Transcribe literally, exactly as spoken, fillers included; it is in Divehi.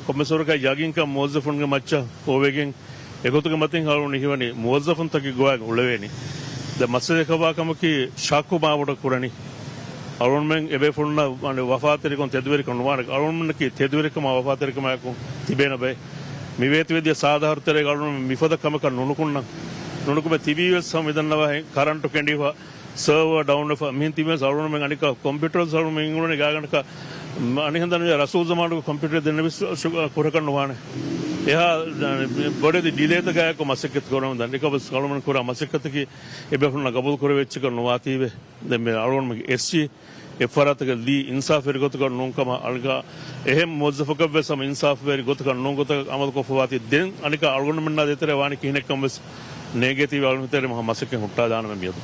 ކޮންމެސްވަރަކަށް ޔަގީންކަން މުވައްޒަފުންގެ މައްޗަށް ހޯވެގެން، އެގޮތުގެ މަތިން އަޅުން ހީވަނީ މުވައްޒަފުންތަކެއް ގޮވާގެން އުޅެވޭނީ. ދެ މައްސަލައަކަށްވާ ކަމަކީ ޝައްކު މާބޮޑަށް ކުރަނީ. އަޅުންމެން އެބޭފުޅުންނަށް ވަނީ ވަފާތެރިކަން ތެދުވެރިކަން ނުވާނެ. އަޅުންމެންނަކީ ތެދުވެރިކަމާ ވަފާތެރިކަމާއެކު ތިބޭނެ ބައެއް. މި ވޭތުވެދިޔަ ސާދަ އަހަރު ތެރޭގަ އަޅުންމެން މިފަދަ ކަމަކަށް ނުނުކުންނަން. ނުނުކުމެ ތިބީ ވެސް ހަމަ މިދަންނަވާހެން ކަރަންޓު ކެނޑިފަ، ސަރވަރ ޑައުންވެފަ، މިހެން ތިބޭސް އަޅުގަނޑުމެން އަނިކާ ކޮމްޕިއުޓަރސް އަޅުގަނޑުމެން އިނގުޅުނީ ގާގަނޑަކަށް. އަނިހަންދަނު ރަސޫލް ޒަމާނުގެ ކޮމްޕިއުޓަރެއް ދެންނެވި ކުރަކަށް ނުވާނެ. އެހާ ބޮޑެތި ޑިލޭތަކާއެކު މަސައްކަތް ކުރަމުން ދަން އެކަބަސް އަޅުގަނޑުމެން ކުރާ މަސައްކަތަކީ އެބޭފުޅުންނަށް ގަބޫލު ކުރެވޭ އެއްޗަކަށް ނުވާތީވެ. ދެން މި އަޅުގަނޑުމެންގެ އެސްޖީ އެއްފަރާތަކަށް ލީ އިންސާފުވެރި ގޮތަކަށް ނޫންކަމަށް އަނިކާ އެހެން މުވައްޒަފަކަށްވެސް ހަމަ އިންސާފުވެރި ގޮތަކަށް ނޫން ގޮތަކަށް އަމަލުކޮށްފަވާތީ ދެން އަނިކާ އަޅުގަނޑުމެންނާ ދޭތެރޭ ވާނީ ކިހިނެއްކަން ވެސް ނޭނގޭތީވެ އަޅުގަނޑު ތެރޭ މަހަ މަސައްކަތް ހުއްޓާލާނަމޭ މިއަދު.